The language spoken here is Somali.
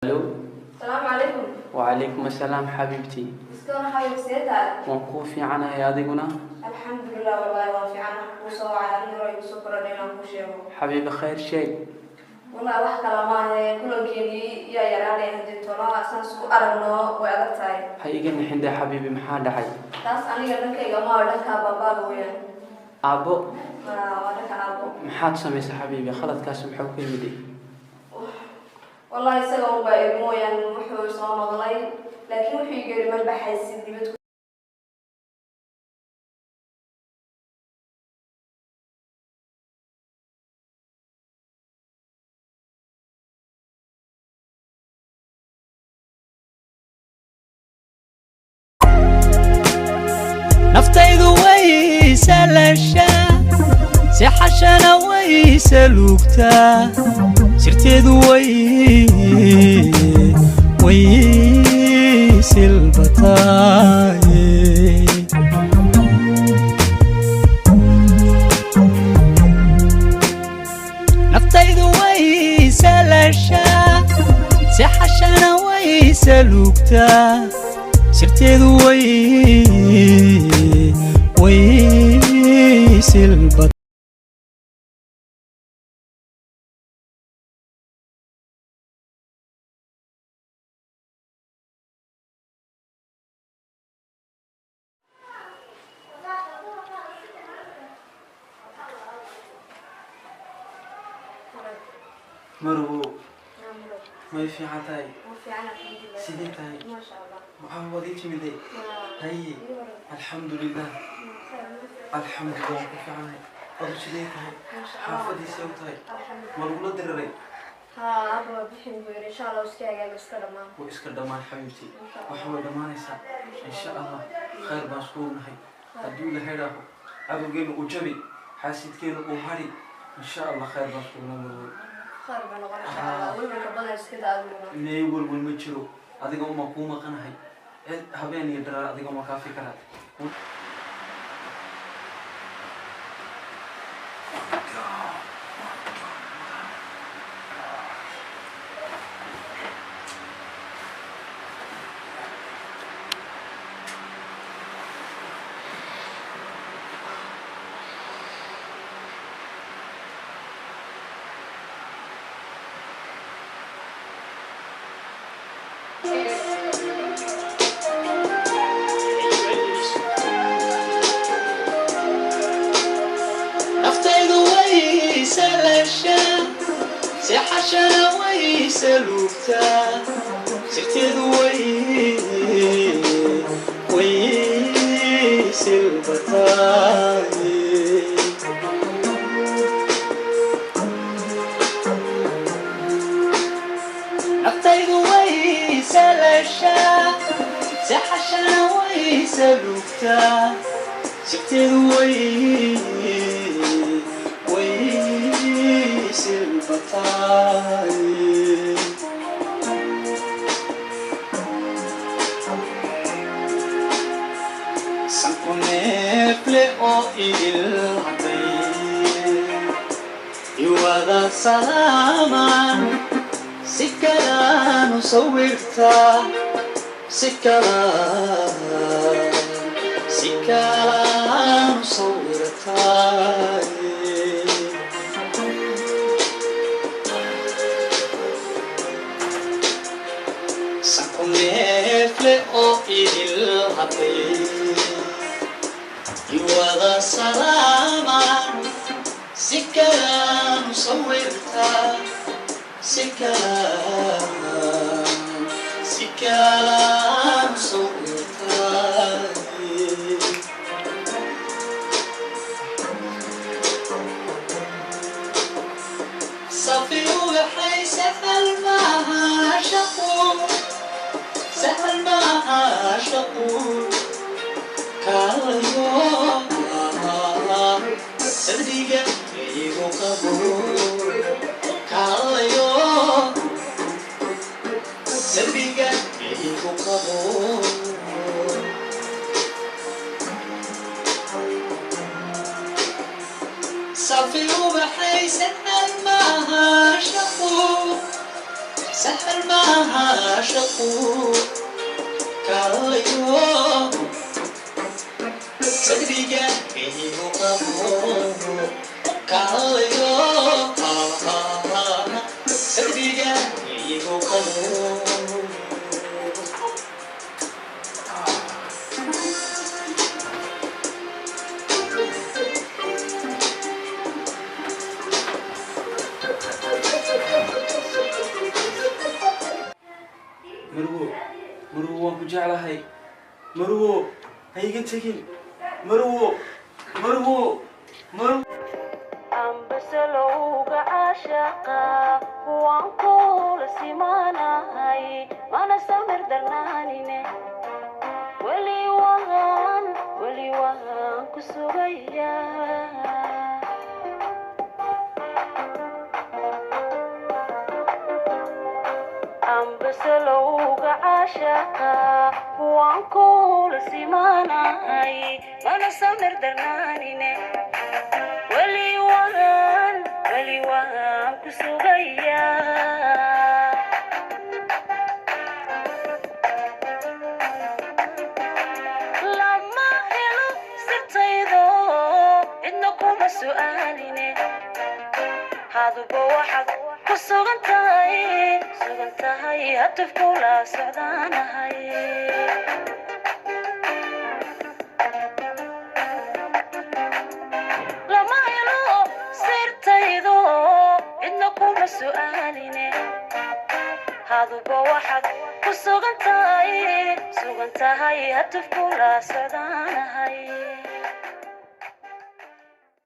Alo. Asalaamu calaykum. Wacalaykum assalaam, xabiibtii. Iskana xabiib, see tahay? Waan kuu fiicanahay, adiguna? Alxamdulilah, wallaahi waan fiican. Wax kuu soo wacay arrin hore igu soo korodhay inaan kuu sheego. Xabiibi, khayr sheeg. Wallahi wax kale maahe, kulankeenii yaa yaraanaya. Haddii tolaa saan isku aragno way adag tahay. Ha iga nixin dee, xabiibi, maxaa dhacay? Taas aniga dhankayga ma, dhanka baabaaga weeyaan. Aabbo? Waa dhanka aabbo. Maxaad samaysay, xabiibi? Khaladkaasi muxuu ka yimid? Wallahi isaga unbaa iri mooyaan, wuxuu soo maqlay, laakiin wuxuu iga yiri ma baxaysid dibad. Naftaydu way salashaa, seexashana way saluugtaa, sirteedu way silbataaye. Naftaydu way salashaa, seexashana way saluugtaa, sirteedu way silbat. Marwo, may fiican tahay? Waan fiican, alxamdulilah. Sidee tahay? Maasha Allah. Maxaa waad ii timiday? Haye, alxamdulilah, alxamdulilah, waan ku fiicanahay. Adu sidee tahay? Xaafadiisay u tahay? Ma lagula diriray? Haa, aabba waa bixin buu yiri. Insha Allah iska hagaaga, iska dhammaan. Way iska dhammaan, xabiibtii, waxa way dhammaanaysaa insha Allah. Khayr baan isku ognahay. Hadduu Ilahay dhaaho, cadowgeenu uu jabi, xaasidkeenu uu hadhi, insha Allah khayr baan isku ognahay, marwo. Khayr baa noqon insha Allah. Welwelka badan iska daa adiguna. Mee, welwel ma jiro. Adiga uma kuu maqanahay cid habeen iyo dharaar, adiga uma kaa fikiraa. Naftaydu way salashaa, seexashana way saluugtaa, sirteedu way silbataaye. Naftaydu way salashaa, seexashana way saluugtaa, sirteedu way silbataaye. Sanku neefle oo idil hadday iwada salaamaan, si kalaanu sawirtaa, si kalaanu sawirtaa. Sanku neefle oo idil hadday iwada salaamaan, si kalaanu sawirtaa, si kalaanu sawirtaa. Safi waxay sahal maaha shaqo, sahal maaha shaqo, kaalayo sadriga igu qabo, kaalayo sadriga igu qabo. Safi ubaxay sahal maaha shaqo. Sahal maaha shaqu kaalayo, sadriga igu qabo kaalayo, sadriga igu qabo. Marwo, marwo, waan ku jeclahay. Marwo, ha iga tegin. Marwo, marwo, marwo. Ambasalowga caashaqa waan kula simaanahay, mana samir darnaanine, weli waan, weli waan ku sugayaa. Ambasalowga caashaqa waan kula simaanahay, mana samir darnaanine, weli waan, weli waan ku sugayaa. Lama helo sirtaydo, cidna kuma su'aaline, haduba waxaad ku sugan tahay, sugan tahay hatuf kula socdaanahay. Lama helo sirtaydo, cidna kuma su'aaline, haduba waxaad ku sugan tahay, sugan tahay hatuf kula socdaanahay.